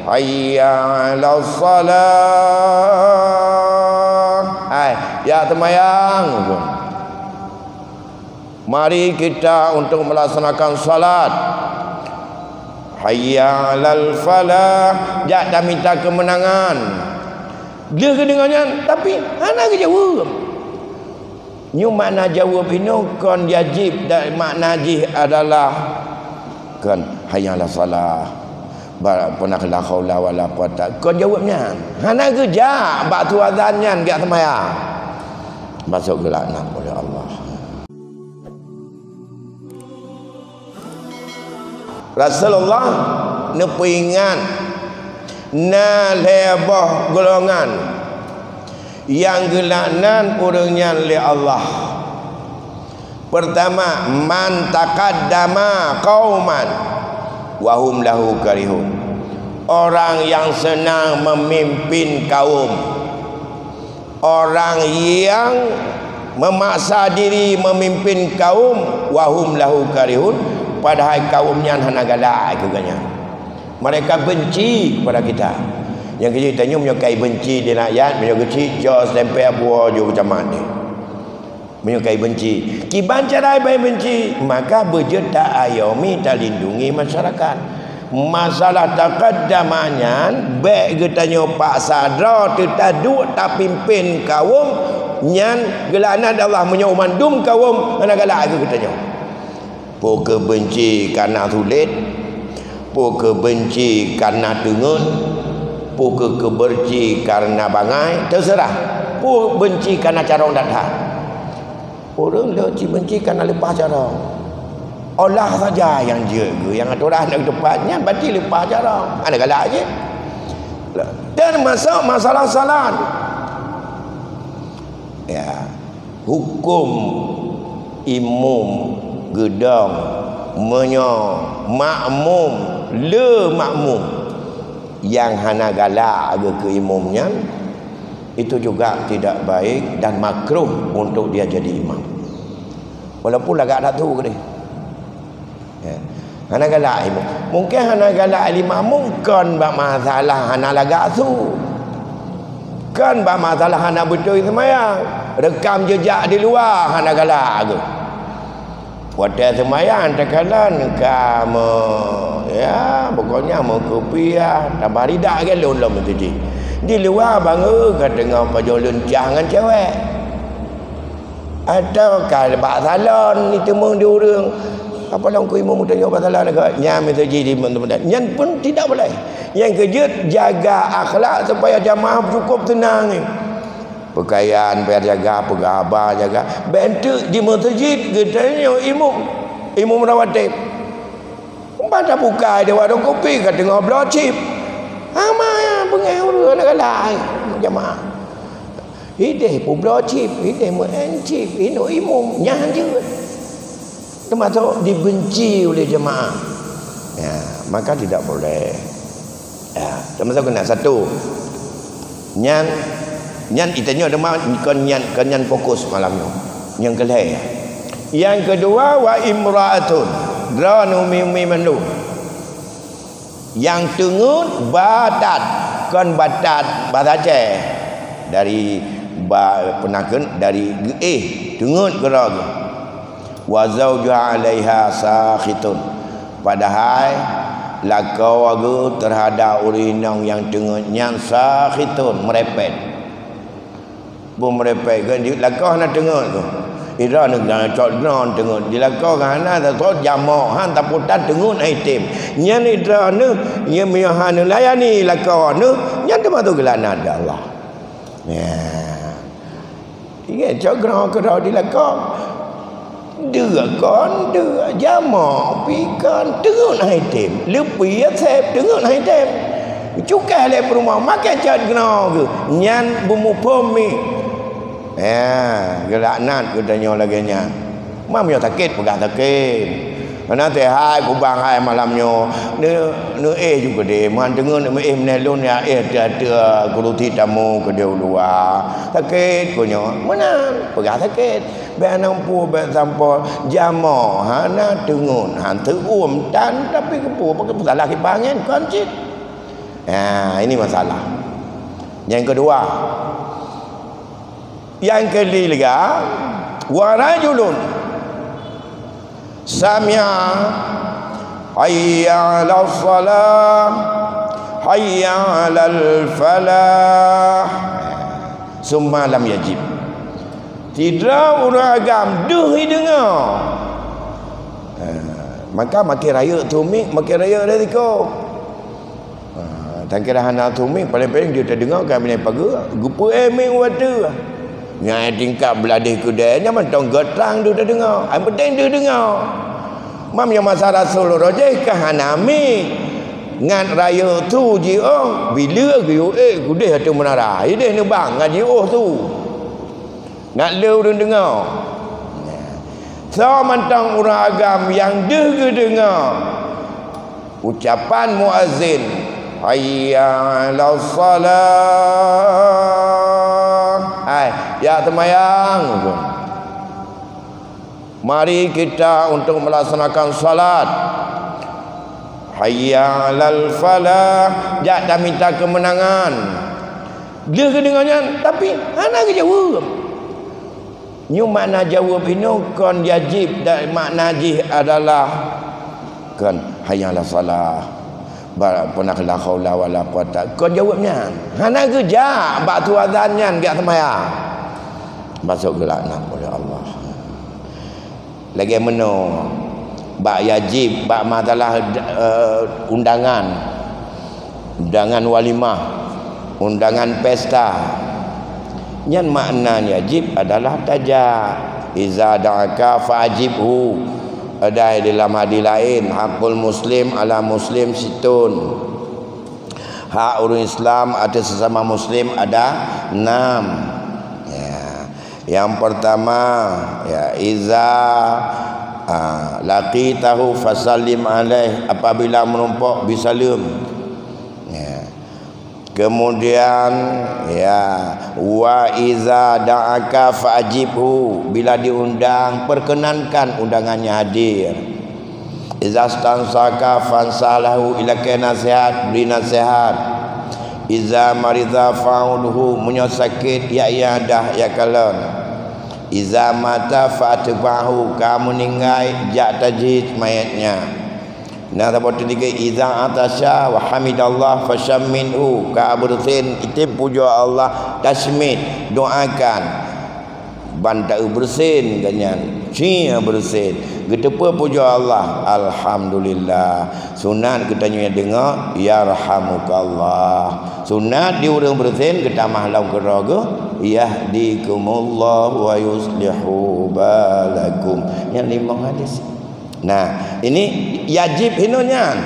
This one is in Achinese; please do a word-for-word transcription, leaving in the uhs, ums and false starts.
Hayya 'alas shalah. Hai, jak seumayang. Mari kita untuk melaksanakan salat. Hayya 'alal falah. Jak tamita keumeunangan. Lheueh geudeungoe nyan, tapi hana geujaweueb. Nyoe makna jaweueb inoe kon yajib, dan makna jih adalah kon hayya 'alas shalah. Ba-, pernah la haula wala quwata. Kon jaweueb nyan. Hana geujak bak su azan nyan geujak seumayang. Masuk geulaknat oleh Allah. Rasulullah neupeuingat na lhée boh golongan nyang geulaknat ureuëng nyan lé Allah. Pertama, man taqaddama qauman wa hum lahu karihun. Orang yang senang memimpin kaum. Orang yang memaksa diri memimpin kaum, wa hum lahu karihun, padahai kaum nyan hana galak keu gobnyan. Mereka benci kepada kita. Nyang keuh tanyoe meunyoe kai benci di rakyat, meunyoe keucik jos lempeh buo ju keucamat deh. Meunyoe kai benci, kiban cara bai benci, maka beujeuet ta-ayomi, talindungi masyarakat. Masalah taqaddama nyan, bék geutanyoe paksa droe teuh taduek tapimpén kawöm nyan, geulaknat Allah meunyoe mandum kawöm hana galak keu geutanyoe. Peu keuh benci kareuna sulet, peu keuh benci kareuna teungeut, peu keuh keubenci kareuna bangai, teuseurah. Peu benci kareuna carông that-that. Ureuëng le ci benci kareuna leupah carông. Allah saja nyang jeuet geuh, nyang atoran nyang teupat nyan berarti leupah carông. Hana galak jih. Termasuk masalah salat. Ya, huköm imum geudong meunyoe makmum le makmum nyang hana galak geuh keu imum nyan, itu juga tidak baik dan makruh untuk dia jadi imam. Walaupun lagak datu keudeh. Ya. Hana galak imum. Mungkin hana galak lé makmum kon bak masalah hana lagak su. Kon bak masalah hana beutôi seumayang. Rekam jejak di luwa hana galak geuh. Watée seumayang teukalon ka me-, ya, pokoknya meukupiah, tabaridak gét lôn lom meuseujid. Di luwa bangai ka teungoh pajoh leuncah ngon cewek. Atawa ka bak salon jiteumeung di ureuëng. Apa lom keu imum meutanyoe bak salon ka? Nyan meuseujid di, nyan pun tidak boleh. Nyang keujeuet jaga akhlak supaya jamaah cukup teunang. Peukayan payah jaga, peugah haba jaga. Bék teuk di meuseujid geutanyoe imum, imum rawatib. Ban tabuka di warong kopi ka teungoh bloe chip. Hama beungéh ureuëng hana galak jamaah. Hideh peubloe chip, hideh meu'en chip, inoe imum, nyan jeuet. Teumasok dibenci oleh jamaah. Ya, maka tidak boleh. Ya, teumasok keunan satu. Nyan, nyan itanyoe teuma kon nyan, kon nyan fokus malam nyoe. Nyang keulhée. Nyang keudua, wa imra'atun. Droeneuh umi-umi mandum. Nyang teungeut batat, kon batat bahasa Aceh. Dari ba-, peunakeun dari geuéh, teungeut keudroe geuh. Wa zaujuha 'alaiha sakhitun. Padahai lakoe geuh teuhadap ureuëng inong nyang teungeut nyan sakhitun, meurepet. Beumeurepet keu di lakoe hana teungeut tu. Ira neugah cok droe teungeut. Di lakoe hana tasot jamok, han taputan teungeut hai tem. Nyan ira neuh, nyan meunyoe hana layani lakoe neuh, nyan teuma tu geulaknat lé Allah. Ya. Ingat cok droe keudroe di lakoe. Deuk kon, deuk jamok pi kon, teungeut hai tem. Leupie sép, teungeut hai tem. Cukéh lé peurumoh, makai cot keunoe geuh. Nyan beumuphom mi. Ya, geulaknat geutanyoe lagée nyan. Mam nyoe sakét, peugah sakét. Hana teuhai kubang hai malam nyoe. Neu-, neuéh ju keudeh, man teungeut neuéh meuneh lôn ya éh ateueh-ateueh keurusi tamu keudeh u luwa. Sakét ku nyoe, meunan, peugah sakét. Bék hana muphom, bék sampoe jamok, hana teungeut, han teuuem tan, tapi keupeue, pakon salah kiban angén, kon cit. Ha, ini masalah. Yang kedua, yang ketiga, wa rajulun sami'a hayya 'alas shalah, hayya 'alal falah, summa lam yajib. Sidroe ureuëng agam deuh jideungoe. Ha, maka makin rayeuk tu miek, makin rayeuk risiko. Ha, tan kira hana tu miek, paléng-paléng deuh tadeungoe ka binéh pageue, geupeu-éh miek u ateueh. Nyang tingkat beuladeh keudée nyan mantong geutrang deuh tadeungoe. Nyang penting deuh deungoe. Mam nyang masa Rasul roh jih ka hana miek. Ngat rayeuk tu jiôh, bila geuyue ék keudeh ateueh meunara. Ideh neubang ngat jiôh tu. Ngat le ureuëng deungoe. Soe mantong ureuëng agam nyang deuh geudeungoe ucapan muazin, "Hayya 'alas shalah." Hai, jak seumayang. Mari kita untuk melaksanakan salat. "Hayya 'alal falah." Jak tamita keumeunangan. Deuh geudeungoe nyan, tapi hana geujaweueb. Nyoe makna jaweueb inoe kon yajib, dan makna jih adalah kon hayya 'alas shalah. Ba-, pernah la haula wala quwata. Kon jaweueb nyan. Hana geujak bak tu azan nyan geujak seumayang. Masuk geulaknat oleh Allah. Lagée meunoe, bak yajib, bak masalah, eh, undangan, undangan walimah, undangan pesta. Nyan makna yajib adalah tajak. "Iza da'aka fa'ajibhu." Ada di dalam hadis lain, "Hakul muslim ala muslim situn." Hak ureuëng Islam ateueh sesama muslim ada enam. Ya. Yang pertama, ya, "Iza, ah, laqitahu fasallim alaih." Apabila meurumpok, bri saleuem. Ya. Kemudian, ya, "Wa iza da'aka fa'ajibhu." Bila diundang, perkenankan undangannya hadir. "Iza stansaka fansah lahu." Ilakée nasihat, bri nasihat. "Iza marida fa'udhu." Meunyoe sakét, jak iébadah, jak kalon. "Iza mata fa'atba'hu." Ka meuninggai, jak tajhiz manyét nyan. Nah, saboh teuliga, "Iza atasha wa hamidallah fashammithu." Ka beureusin, item pujoe Allah, tashmit, doakan. Ban taeu beureusin geuh nyan, cie beureusin. Geuteupeue pujoe Allah, alhamdulillah. Sunat geutanyoe deungoe, yarhamukallah. Sunat di ureuëng beureusin geutamah lom keudroe geuh, yahdikumullah wa yuslihu balakum. Nyan limong hadis. Nah, ini yajib hinoe nyan.